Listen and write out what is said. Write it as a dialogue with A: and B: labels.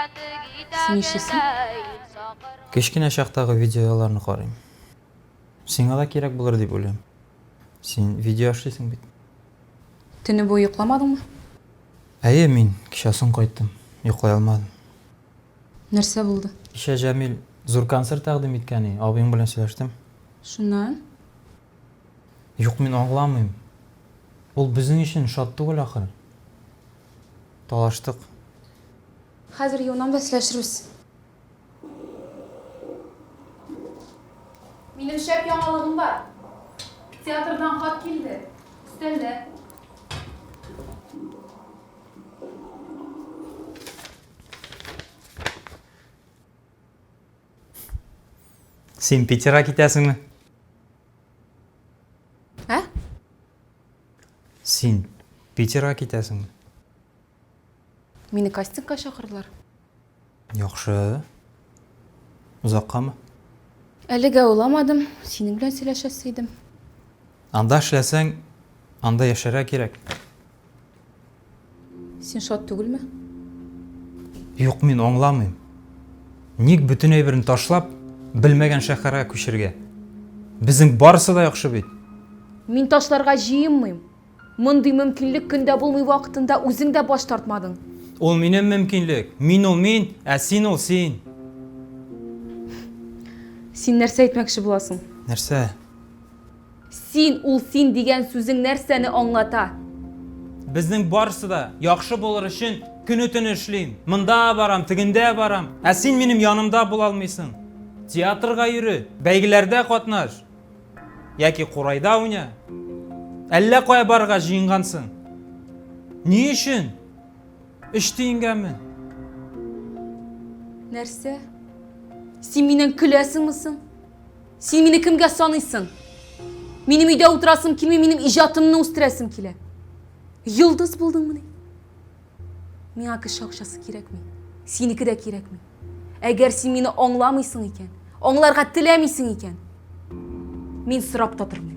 A: Син нишлисең?
B: Кечкенә чактагы видеоларны карыйм. Сиңа да кирәк булыр дип уйлыйм. Син видео эшлисең бит.
A: Төне буе йокламадыңмы?
B: Әйе, мин кичә соң кайттым. Йоклый алмадым.
A: Нәрсә булды?
B: Кичә Җәмил зур концерт тәкъдим иткән и, абыең белән сөйләштем.
A: Шуннан?
B: Юк, мин аңламыйм. Ул безнең өчен шат түгел ахыр. Талаштык.
A: Хәзер юынам да сөйләшербез. Минем шәп яңалыгым бар. Театрдан хат килде. Өстәлдә.
B: Син Питерга китәсеңме?
A: Ә?
B: Син Питерга китәсеңме?
A: Мине кастингка чакырдылар.
B: Яхшы. Озаккамы?
A: Әлегә уйламадым, синең белән сөйләшәсе идем.
B: Анда эшләсәң, анда яшәргә кирәк.
A: Син шат түгелме?
B: Юк, мин аңламыйм. Ник бөтен әйберен ташлап, белмәгән шәһәргә күчергә? Безнең барысы да яхшы бит.
A: Мин ташларга җыенмыйм. Мондый мөмкинлек көндә булмый вакытында үзең дә баш тартмадың.
B: Ул минем мөмкинлек. Мин ул мин, ә син ул син.
A: Син нәрсә әйтмәкче буласың?
B: Нәрсә?
A: Син ул син дигән сүзең нәрсәне аңлата?
B: Безнең барысы да яхшы булыр өчен көне-төне эшлим. Монда барам, тегендә барам. Ә син минем янымда була алмыйсың. Театрга йөре, бәйгеләрдә катнаш. Яки курайда уйна. Әллә кая барырга җыенгансың. Ни өчен? Өч тиенгәме?
A: Нәрсә? Син миннән көләсеңме соң? Син мине кемгә саныйсың? Минем өйдә утырасым килми, минем иҗатымны үстерәсем килә. Йолдыз булдыңмыни? Миңа кеше акчасы кирәкми. Синеке дә кирәкми. Әгәр син мине аңламыйсың икән, аңларга теләмисең икән, мин сорап та тормыйм.